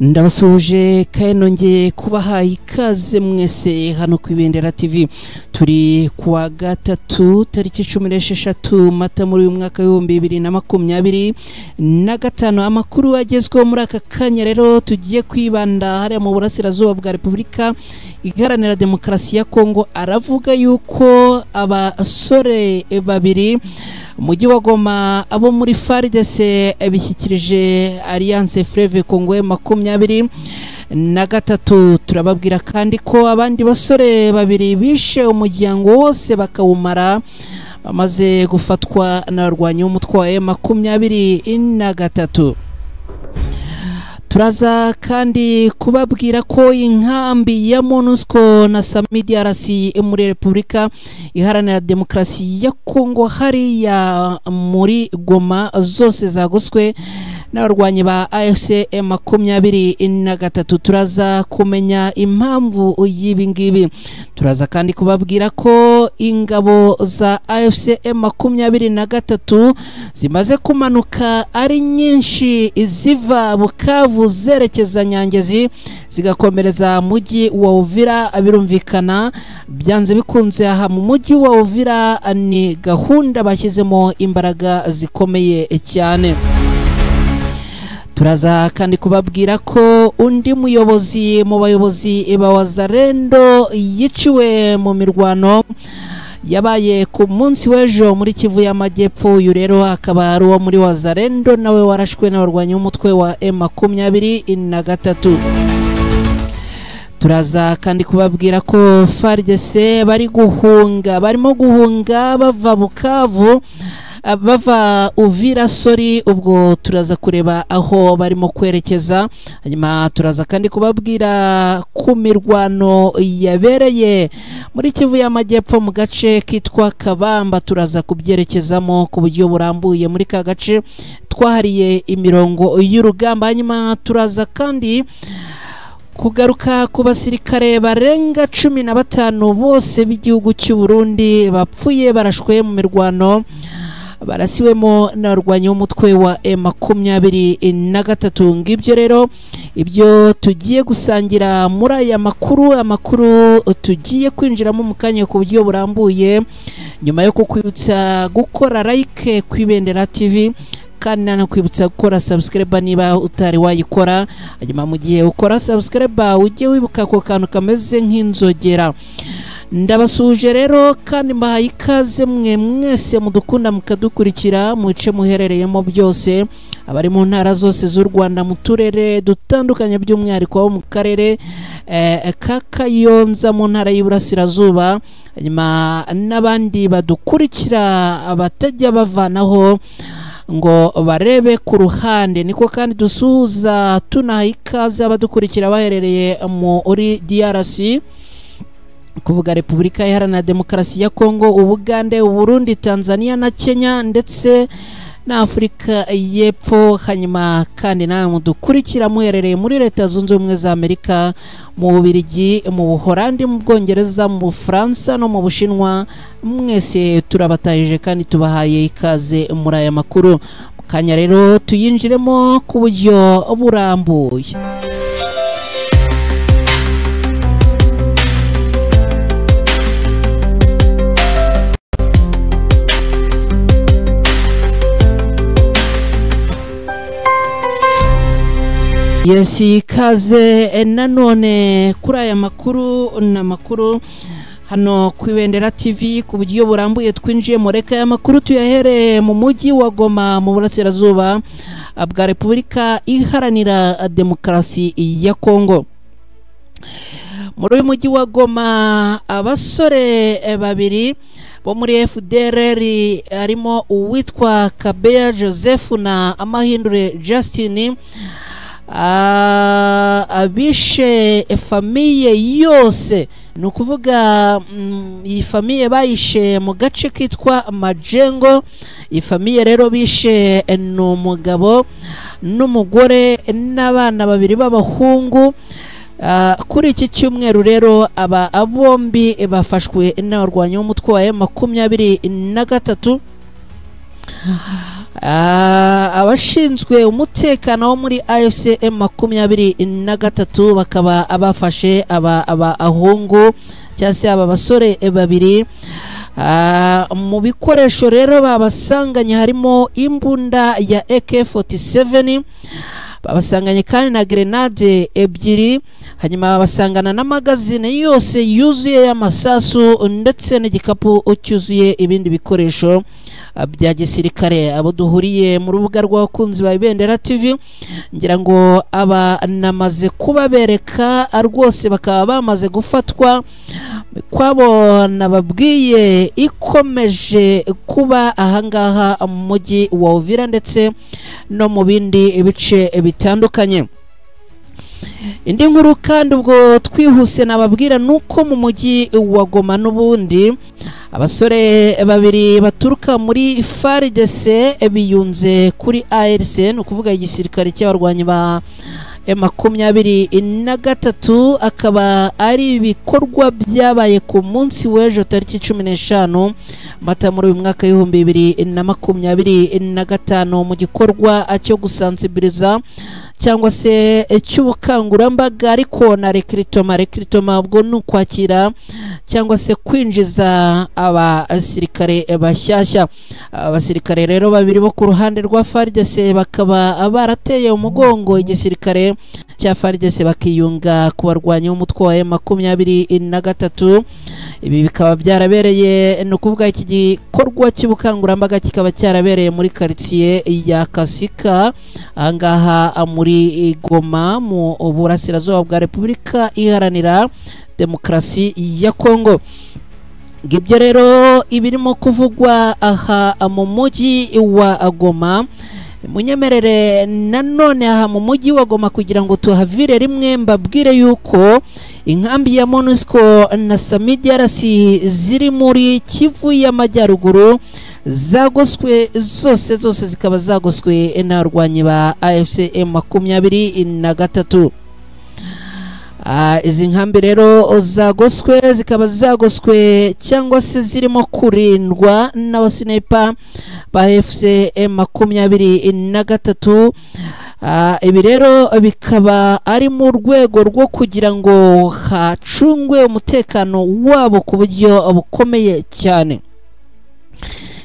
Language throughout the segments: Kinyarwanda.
Ndabasuhuje kandi nongeye kubaha ikaze mwese hano ku Ibendera TV. Turi kuwa gatatu tariki 16 Mata muri uyu mwaka w'ibihumbi 2025. Amakuru agezweho muri aka kanya rero tugiye kwibanda hariya mu burasirazuba bwa Repubulika Iharanira Demokarasi ya Kongo, aravuga yuko abasore babiri mujyi wa Goma abo muri FARDC bishyikirije Alliance Fleuve Congo 23. Turababwira kandi ko abandi basore babiri bishe umuryango wose bakawumara bamaze gufatwa n'abarwanyi b'umutwe wa M23. Turaza kandi kubabwira ko inkambi ya MONUSCO na SAMIDRC muri Repubulika Iharanira Demokarasi ya Kongo hariya muri Goma zose zagoswe n'abarwanyi ba AFC M23. Turaza kumenya impamvu y'ibi ngibi. Turaza kandi kubabwira ko ingabo za AFC M23 zimaze kumanuka ari nyinshi ziva Bukavu zerekeza Nyangezi zigakomereza mujyi wa Uvira. Birumvikana byanze bikunze aha mu mujyi wa Uvira ni gahunda bashyizemo imbaraga zikomeye cyane. Turaza kandi kubabwira ko undi muyobozi mu bayobozi ba Wazalendo yiciwe mu mirwano yabaye ku munsi w'ejo muri Kivu y'Amajyepfo. Uyu rero akaba ari uwo muri Wazalendo nawe warashwe n'abarwanyi b'umutwe wa M23. Turaza kandi kubabwira ko FARDC bari guhunga, barimo guhunga bava Bukavu bava Uvira sori. Ubwo turaza kureba aho barimo kwerekeza. Hanyuma turaza kandi kubabwira ku mirwano yabereye muri Kivu y'Amajyepfo mu gace kitwa Kabamba. Turaza kubyerekezamo ku buryo burambuye muri ka gace twahariye imirongo y'urugamba. Hanyuma turaza kandi kugaruka ku basirikare barenga 15 bose b'igihugu cy'u Burundi bapfuye barashwe mu mirwano barasiwemo n'abarwanyi b'umutwe wa M23. Ngibyo rero ibyo tugiye gusangira muri aya makuru, amakuru tugiye kwinjiramo mu kanya ku buryo burambuye, nyuma yo kukwibutsa gukora like ku Ibendera TV kandi nanakwibutsa gukora subscribe niba utari wayikora. Hanyuma mu gihe ukora subscribe ujye wibuka ko kantu kameze nk'inzogera. Ndabasuje rero kandi mbahaye ikaze mwe mwese mudukunda mukadukurikira muce muherereyemo byose, abari mu ntara zose z'u Rwanda mu turere dutandukanye by'umwihariko wo mu karere ka Kayonza mu ntara y'Iburasirazuba, hanyuma n'abandi badukurikira abatajya bavanaho ngo barebe ku ruhande. Niko kandi dusuhuza tunaha ikaze abadukurikira baherereye muri DRC, kuvuga Repubulika Iharanira Demokarasi ya Kongo, Ubugande, Uburundi, Tanzania na Kenya ndetse na Afurika y'Epfo. Hanyuma kandi nawe mudukurikira muherereye muri Leta Zunze Ubumwe za Amerika, mu Bubiligi, mu Buholandi, mu Bwongereza, mu Bufaransa no mu Bushinwa, mwese turabatahije kandi tubahaye ikaze muri aya makuru. Kanya rero tuyinjiremo ku buryo burambuye. Yes, ikaze nanone kuri aya makuru n'amakuru hano ku Ibendera TV ku buryo burambuye. Twinjiye mu reka y'amakuru tuyahereye mu mujyi wa Goma mu burasirazuba bwa Repubulika Iharanira Demokarasi ya Kongo. Muri uyu mujyi wa Goma abasore babiri bo muri FDLR harimo uwitwa Kabeya Joseph na Amahindure Justin abishe famiye yose. Ni ukuvuga iyi famiye bayishe mu gace kitwa Majengo. Iyi famiye rero bishe ni umugabo n'umugore n'abana babiri b'abahungu. Kuri iki cyumweru rero aba bombi bafashwe n'abarwanyi b'umutwe wa M23. Abashinzwe umutekano wo muri AFC M23 bakaba abafashe aba abahungu cyangwa se aba basore babiri. Mu bikoresho rero babasanganye harimo imbunda ya AK47, babasanganye kandi na grenade ebyiri, hanyuma babasangana na magazine yose yuzuye y'amasasu ndetse n'igikapu cyuzuye ibindi bikoresho bya gisirikare. Abo duhuriye mu rubuga rw'abakunzi ba Ibendera TV, ngira ngo aba namaze kubabereka rwose, bakaba bamaze gufatwa. Kwabo nababwiye ikomeje kuba ahangaha mu mujyi wa Uvira ndetse no mu bindi bice bitandukanye. Indi nkuru kandi ubwo twihuse nababwira nuko mu mujyi wa Goma n'ubundi abasore babiri baturuka muri FARDC biyunze kuri ARC, ni ukuvuga igisirikare cy'abarwanyi ba M23, akaba ari ibikorwa byabaye ku munsi w'ejo tariki 15 Mata muri uyu mwaka 2025 mu gikorwa cyo gusansibiliza cyangwa se cy'ubukangurambaga, ariko na recruitment ubwo ni ukwakira cyangwa se kwinjiza abasirikare bashyashya. Abasirikare rero babiri bo ku ruhande rwa FARDC bakaba barateye umugongo igisirikare cya FARDC bakiyunga ku barwanyi b'umutwe wa M23. Ibi bikaba byarabereye, ni ukuvuga iki gikorwa cy'ubukangurambaga kikaba cyarabereye muri quartier ya Kasika ahangaha muri Goma mu burasirazuba bwa Repubulika Iharanira Demokarasi ya Kongo. Ngibyo rero ibirimo kuvugwa aha mu mujyi wa Goma. Munyemerere nanone aha mu mujyi wa Goma kugira ngo tuhavire rimwe mbabwire yuko inkambi ya MONUSCO na SAMIDRC ziri muri Kivu y'Amajyaruguru zagoswe zose zikaba zagoswe n'abarwanyi ba AFC M23. Izi nkambi rero zagoswe zikaba zagoswe cyangwa se zirimo kurindwa n'abasinepa ba AFC M23. Ibi rero bikaba ari mu rwego rwo kugira ngo hacungwe umutekano wabo ku buryo bukomeye cyane.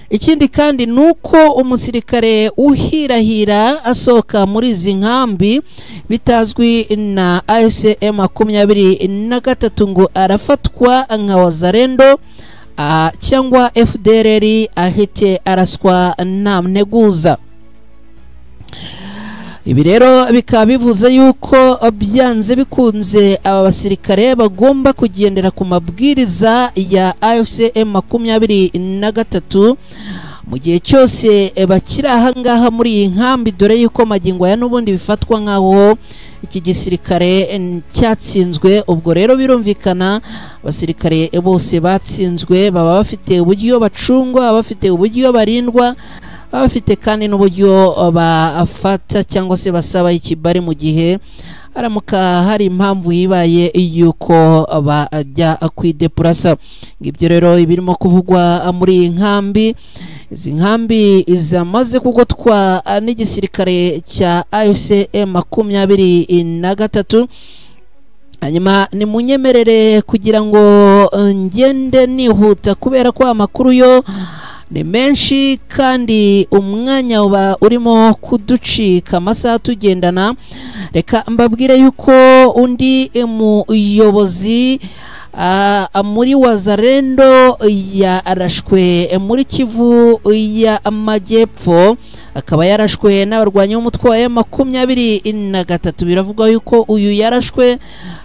Ikindi kandi nuko umusirikare uhirahira asohoka muri izi nkambi bitazwi na AFC M23 ngo arafatwa nka wazarendo cyangwa FDLR ahite araswa nta nteguza. Ibi rero bikaba bivuze yuko byanze bikunze aba basirikare bagomba kugendera ku mabwiriza ya AFC M23 mu gihe cyose bakiri ahangaha muri iyi nkambi, dore yuko magingo ya n'ubundi bifatwa nkaho iki gisirikare cyatsinzwe. Ubwo rero birumvikana abasirikare bose batsinzwe baba bafite uburyo bacungwa, bafite uburyo barindwa, bafite kandi n'uburyo bafata cyangwa se basaba ikibari mu gihe aramuka hari impamvu yibaye yuko bajya kwidepurasa. Ngibyo rero ibirimo kuvugwa muri iyi nkambi. Izi nkambi zamaze kugotwa n'igisirikare cya AFC M23. Hanyuma ni munyemerere kugira ngo ngende nihuta kubera ko amakuru yo ni menshi kandi umwanya uba urimo kuducika amasaha tugendana. Reka mbabwire yuko undi muyobozi muri Wazarendo yarashwe muri Kivu y'Amajyepfo, akaba yarashwe n'abarwanyi b'umutwe wa M23. Biravugwa yuko uyu yarashwe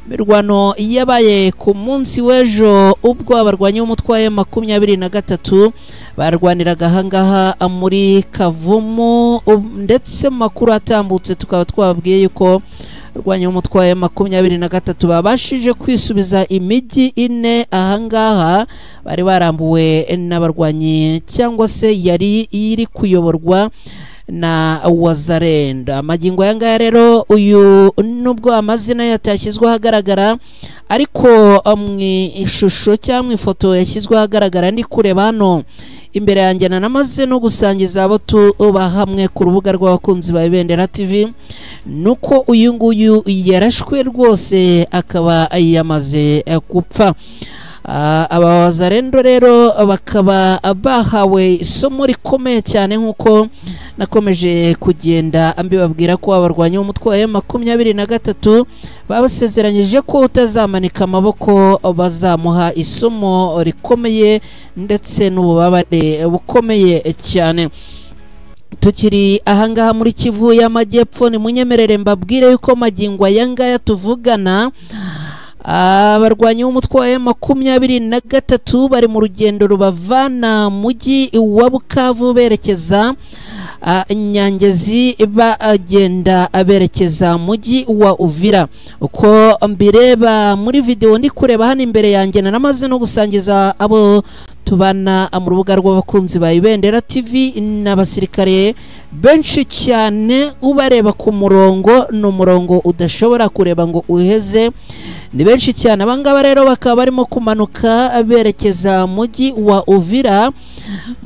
mirwano yabaye ku munsi w'ejo ubwo abarwanyi b'umutwe wa M23 barwaniraga ahangaha muri Kavumu, ndetse makuru atambutse tukaba twababwiye yuko abarwanyi b'umutwe wa M23 babashije kwisubiza imijyi ine ahangaha bari barambuwe n'abarwanyi cyangwa se yari iri kuyoborwa na Wazalendo. Amagingo aya ngaya rero uyu nubwo amazina yatashyizwe ahagaragara, ariko mu ishusho cyangwa ifoto yashyizwe ahagaragara ndi kureba hano imbere yanjye, nanamaze no gusangiza abo tuba hamwe ku rubuga rw'abakunzi ba Ibendera TV, nuko uyu nguyu yarashwe rwose akaba yamaze gupfa. Aba Wazalendo rero bakaba bahawe isomo rikomeye cyane, nk'uko nakomeje kugenda mbibabwira ko abarwanyi b'umutwe wa M23 babasezeranyije ko utazamanika amaboko bazamuha isomo rikomeye ndetse n'ububabare bukomeye cyane. Tukiri ahangaha muri Kivu y'Amajyepfo, ni munyemerere mbabwire yuko magingo aya ngaya tuvugana abarwanyi b'umutwe wa M23 bari mu rugendo rubavana mujyi wa Bukavu berekeza Nyangezi, bagenda aberekeza mujyi wa Uvira. Uko mbireba muri video ndi kureba hano imbere yanjye, nanamaze no gusangiza abo tubana mu rubuga rw'abakunzi ba Ibendera TV, n'abasirikare benshi cyane ubareba ku murongo, ni umurongo udashobora kureba ngo uheze, ni benshi cyane. Abangaba rero bakaba barimo kumanuka berekeza mujyi wa Uvira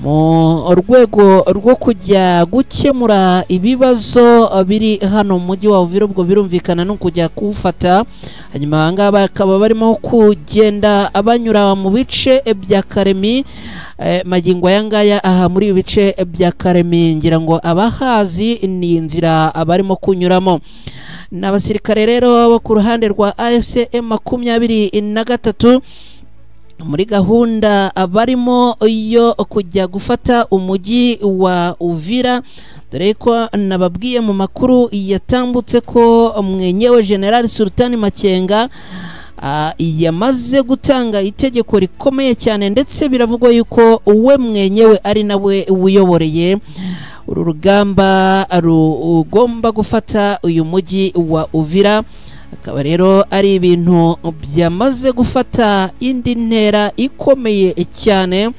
mu rwego rwo kujya gukemura ibibazo biri hano mu mujyi wa Uvira, ubwo birumvikana no kujya kuwufata. Hanyuma abangaba bakaba barimo kugenda banyura mu bice bya Karemi. Magingo aya ngaya aha muri ibi bice bya Karemi, ngira ngo abahazi ni inzira abarimo kunyuramo. N'abasirikare rero bo ku ruhande rwa AFC M23 muri gahunda barimo yo kujya gufata umujyi wa Uvira, dore ko nababwiye mu makuru yatambutse ko mwenyewe General Sultani Makenga yamaze gutanga itegeko rikomeye cyane, ndetse biravugwa yuko we mwenyewe ari nawe wiyoboreye uru rugamba rugomba gufata uyu mujyi wa Uvira. Akaba rero ari ibintu byamaze gufata indi ntera ikomeye cyane,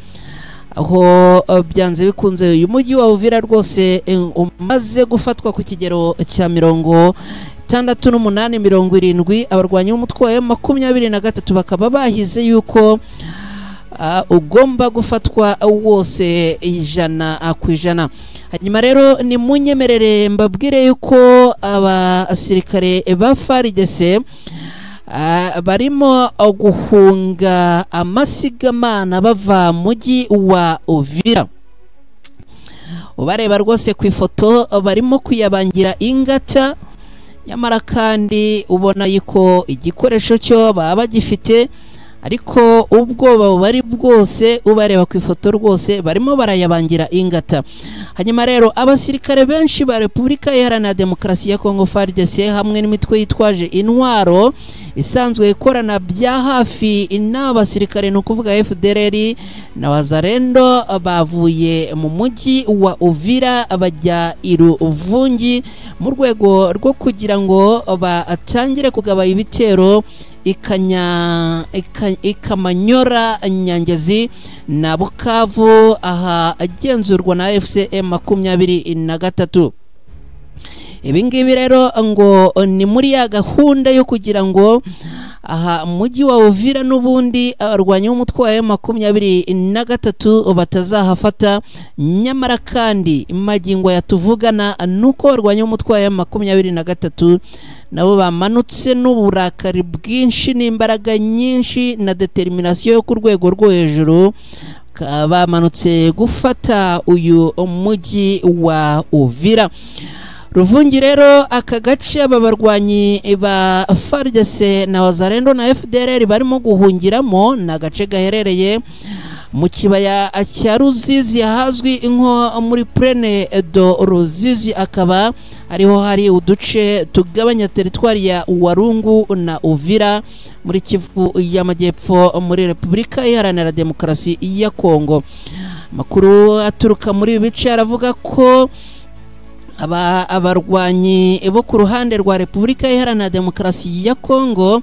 aho byanze bikunze uyu mujyi wa Uvira rwose umaze gufatwa ku kigero cya 68 70. Abarwanyi b'umutwe wa M23 bakaba bahize yuko ugomba gufatwa wose 100%. Hanyuma rero ni munyemerere mbabwire yuko abasirikare ba FARDC barimo guhunga amasigamana bava mujyi wa Uvira. Ubareba rwose ku ifoto barimo kuyabangira ingata, nyamara kandi ubona yuko igikoresho cyo baba bagifite, ariko ubwoba bari bwose ubareba ku ifoto rwose barimo barayabangira ingata. Hanyuma rero abasirikare benshi ba Repubulika Iharanira Demokarasi ya Kongo FARDC hamwe n'imitwe yitwaje intwaro isanzwe ikorana bya hafi n'abasirikare, ni ukuvuga FDLR na Wazalendo, bavuye mu mujyi wa Uvira bajya i Ruvungi mu rwego rwo kugira ngo batangire kugaba ibitero Ikamanyora, Nyangezi na Bukavu, aha agenzurwa na AFC M23. Ibi ngibi rero ngo ni muri ya gahunda yo kugira ngo aha mujyi wa Uvira n'ubundi abarwanyi b'umutwe wa M23 batazahafata. Nyamara kandi magingo yatuvugana nuko abarwanyi b'umutwe wa M23 nabo bamanutse n'uburakari bwinshi n'imbaraga nyinshi na determination yo ku rwego rwo hejuru, bamanutse gufata uyu mujyi wa Uvira. Ruvungi rero aka gace aba barwanyi ba FARDC na Wazalendo na FDLR barimo guhungiramo ni agace gaherereye mu kibaya cya Ruzizi ahazwi nko muri Plaine de Ruzizi, akaba ariho hari uduce tugabanya teritwari ya Warungu na Uvira muri Kivu y'Amajyepfo muri Repubulika Iharanira Demokarasi ya Kongo. Amakuru aturuka muri ibi bice aravuga ko Abarwanyi bo ku ruhande rwa Repubulika Iharanira Demokarasi ya Kongo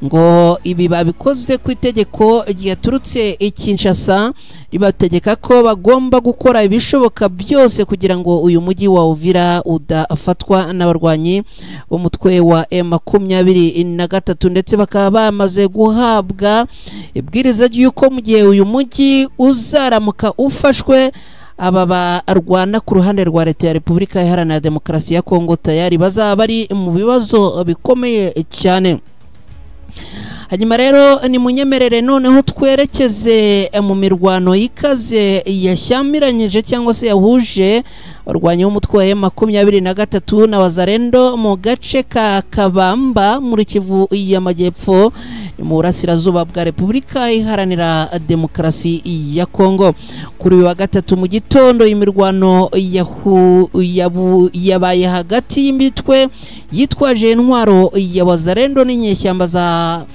ngo ibi babikoze ku itegeko ryaturutse i Kinshasa ribategeka ko bagomba gukora ibishoboka byose kugira ngo uyu mujyi wa Uvira udafatwa n'abarwanyi b'umutwe wa M23, ndetse bakaba bamaze guhabwa ibwiriza ry'uko mu gihe uyu mujyi uzaramuka ufashwe, aba barwana ku ruhande rwa leta ya Repubulika Iharanira Demokarasi ya Kongo tayari bazaba bari mu bibazo bikomeye cyane. Hanyuma rero ni munyemerere noneho twerekeze mu mirwano ikaze yashyamiranyije cyangwa se yahuje abarwanyi b'umutwe wa M23 na Wazalendo mu gace ka Kabamba muri Kivu y'Amajyepfo mu burasirazuba bwa Repubulika Iharanira Demokarasi ya Kongo. Kuri uyu wa gatatu mu gitondo imirwano yabaye hagati y'imitwe yitwaje intwaro ya Wazalendo n'inyeshyamba za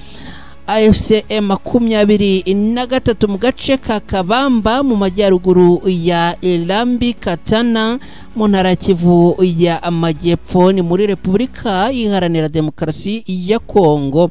AFC M23 mu gace ka Kabamba mu majyaruguru ya Irambi Katana mu ntara ya Kivu ya Amajyepfo ni muri Repubulika Iharanira Demokarasi ya Kongo.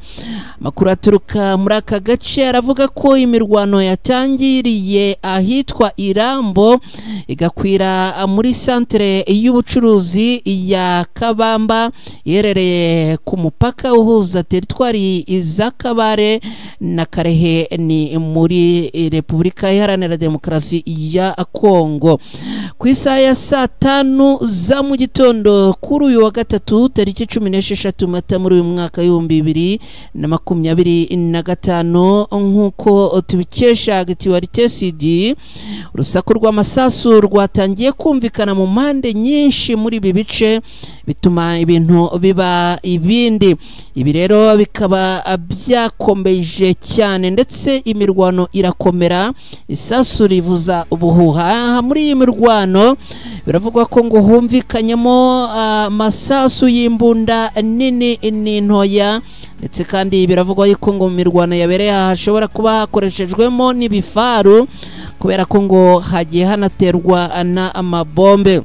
Amakuru aturuka muri aka gace aravuga ko imirwano yatangiriye ahitwa Irambo igakwira muri santere y'ubucuruzi ya Kabamba iherereye ku mupaka uhuza teritwari za Kabare na Karehe ni muri Repubulika Iharanira Demokarasi ya Kongo. Ku isaha ya saa 5 za mu gitondo kuri uyu wa gatatu tariki 16 Mata muri uyu mwaka 2025, nk'uko tubikesha Actualité CD, urusaku rw'amasasu rwatangiye kumvikana mu mpande nyinshi muri ibi bice bituma ibintu biba ibindi. Ibi rero bikaba byakombeje cyane ndetse imirwano irakomera, isasu rivuza ubuhuha. Muri iyi mirwano biravugwa ko ngo humvikanyemo amasasu y'imbunda nini n'intoya, ndetse kandi biravugwa yuko ngo mu mirwano yabereye hashobora kuba hakoreshejwemo n'ibifaru kubera ko ngo hagiye hanaterwa na amabombe.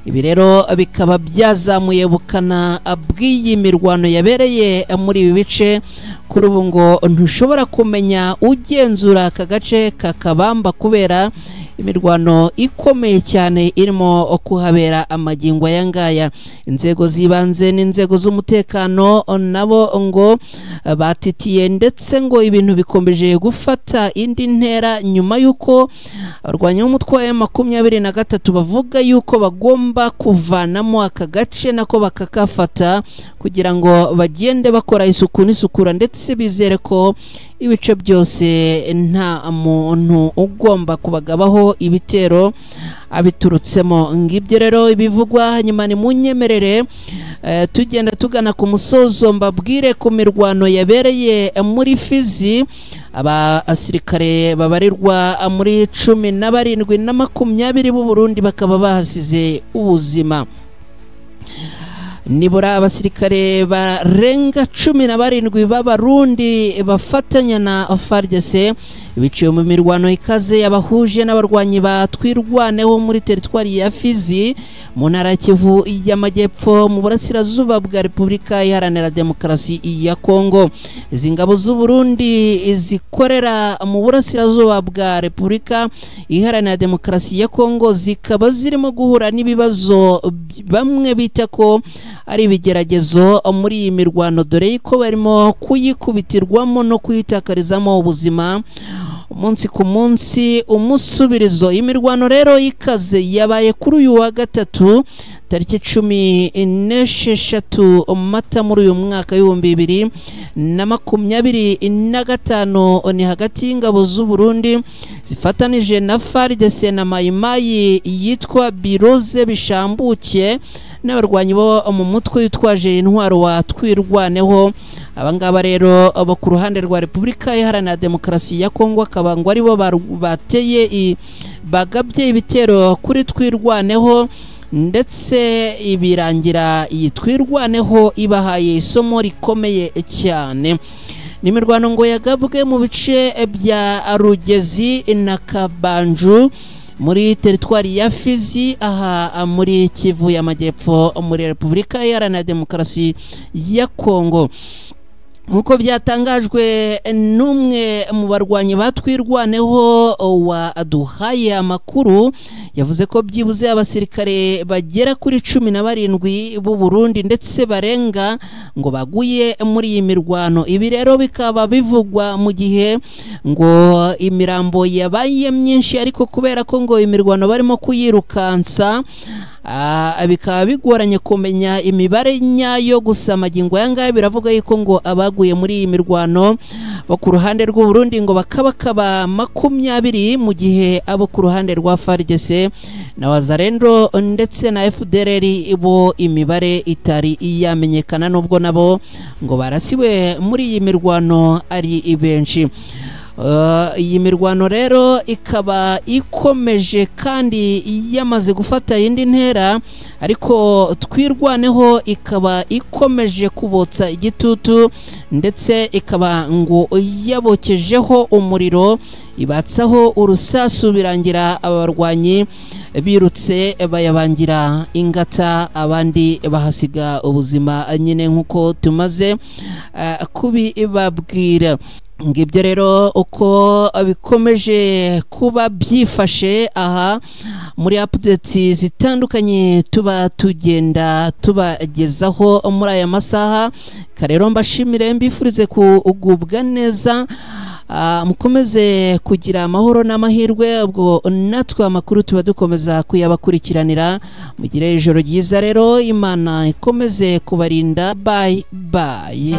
Ibi rero bikaba byazamuye bukana bw'iyi mirwano yabereye muri ibi bice. Kuri ubu ngo ntushobora kumenya ugenzura aka gace ka Kabamba kubera imirwano ikomeye cyane irimo kuhabera amagingo aya ngaya. Inzego z'ibanze n'inzego z'umutekano nabo ngo batitiye, ndetse ngo ibintu bikomeje gufata indi ntera nyuma y'uko abarwanyi b'umutwe wa M23 bavuga yuko bagomba kuvanamo aka gace nako bakakafata kugira ngo bagende bakora isuku n'isukura, ndetse bizere ko ibice byose nta muntu ugomba kubagabaho ibitero abiturutsemo. Ngibyo rero ibivugwa. Hanyuma ni munyemerere tugenda tugana ku musozo mbabwire ku mirwano yabereye muri Fizi. Abasirikare babarirwa muri 17 na 20 b'u Burundi bakaba bahasize ubuzima. Nibura abasirikare barenga 17 b'Abarundi bafatanya na FARDC biciye mu mirwano ikaze yabahuje n'abarwanyi batwirwaneho muri teritwari ya Fizi mu ntara ya Kivu y'Amajyepfo mu burasirazuba bwa Repubulika Iharanira Demokarasi ya Kongo. Izi ngabo z'u Burundi zikorera mu burasirazuba bwa Repubulika Iharanira Demokarasi ya Kongo zikaba zirimo guhura n'ibibazo bamwe bita ko ari ibigeragezo muri iyi mirwano, dore ko barimo kuyikubitirwamo no kuyitakarizamo ubuzima umunsi ku munsi umusubirizo. Imirwano rero ikaze yabaye kuri uyu wa gatatu tariki 16 Mata muri uyu mwaka 2025, ni hagati y'ingabo z'u Burundi zifatanije na FARDC na Mayimayi yitwa Biroze Bishambuke n'abarwanyi bo mu mutwe witwaje intwaro wa Twirwaneho. Abangaba rero abo ku ruhande rwa Repubulika Iharanira Demokarasi ya Kongo akaba ngo aribo bateye bagabye ibitero kuri Twirwaneho, ndetse ibirangira iyi Twirwaneho ibahaye isomo rikomeye cyane. N'imirwano ngo yagabwe mu bice bya Rugezi na Kabanju muri teritwari ya Fizi, aha muri Kivu y'Amajyepfo muri Repubulika Iharanira Demokarasi ya Kongo. Nkuko byatangajwe n'umwe mu barwanyi batwirwaneho waduhaye amakuru, yavuze ko byibuze abasirikare bagera kuri 17 b'u Burundi ndetse barenga ngo baguye muri iyi mirwano. Ibi rero bikaba bivugwa mu gihe ngo imirambo yabaye myinshi, ariko kubera ko ngo imirwano barimo kuyirukansa bikaba bigoranye kumenya imibare nyayo. Gusa magingo aya ngaya biravuga yuko ngo abaguye muri iyi mirwano bo ku ruhande rw'u Burundi ngo bakabakaba 20, mu gihe abo ku ruhande rwa FARDC na Wazalendo ndetse na FDLR bo imibare itari iyamenyekana, nubwo nabo ngo barasiwe muri iyi mirwano ari benshi. Iyi mirwano rero ikaba ikomeje kandi yamaze gufata indi ntera, ariko twirwaneho ikaba ikomeje kubotsa igitutu, ndetse ikaba ngo yabokejeho umuriro ibatsaho urusasu, birangira abarwanyi birutse bayabangira ingata, abandi bahasiga ubuzima nyine nkuko tumaze kubibabwira. Ngibyo rero uko bikomeje kuba byifashe aha muri updates zitandukanye tuba tugenda tubagezaho muri aya masaha. Rero mbashimire, mbifurize kugubwa neza, mukomeze kugira amahoro n'amahirwe. Ubwo natwe amakuru tuba dukomeza kuyabakurikiranira. Mugire ijoro ryiza rero, Imana ikomeze kubarinda. Bye bye.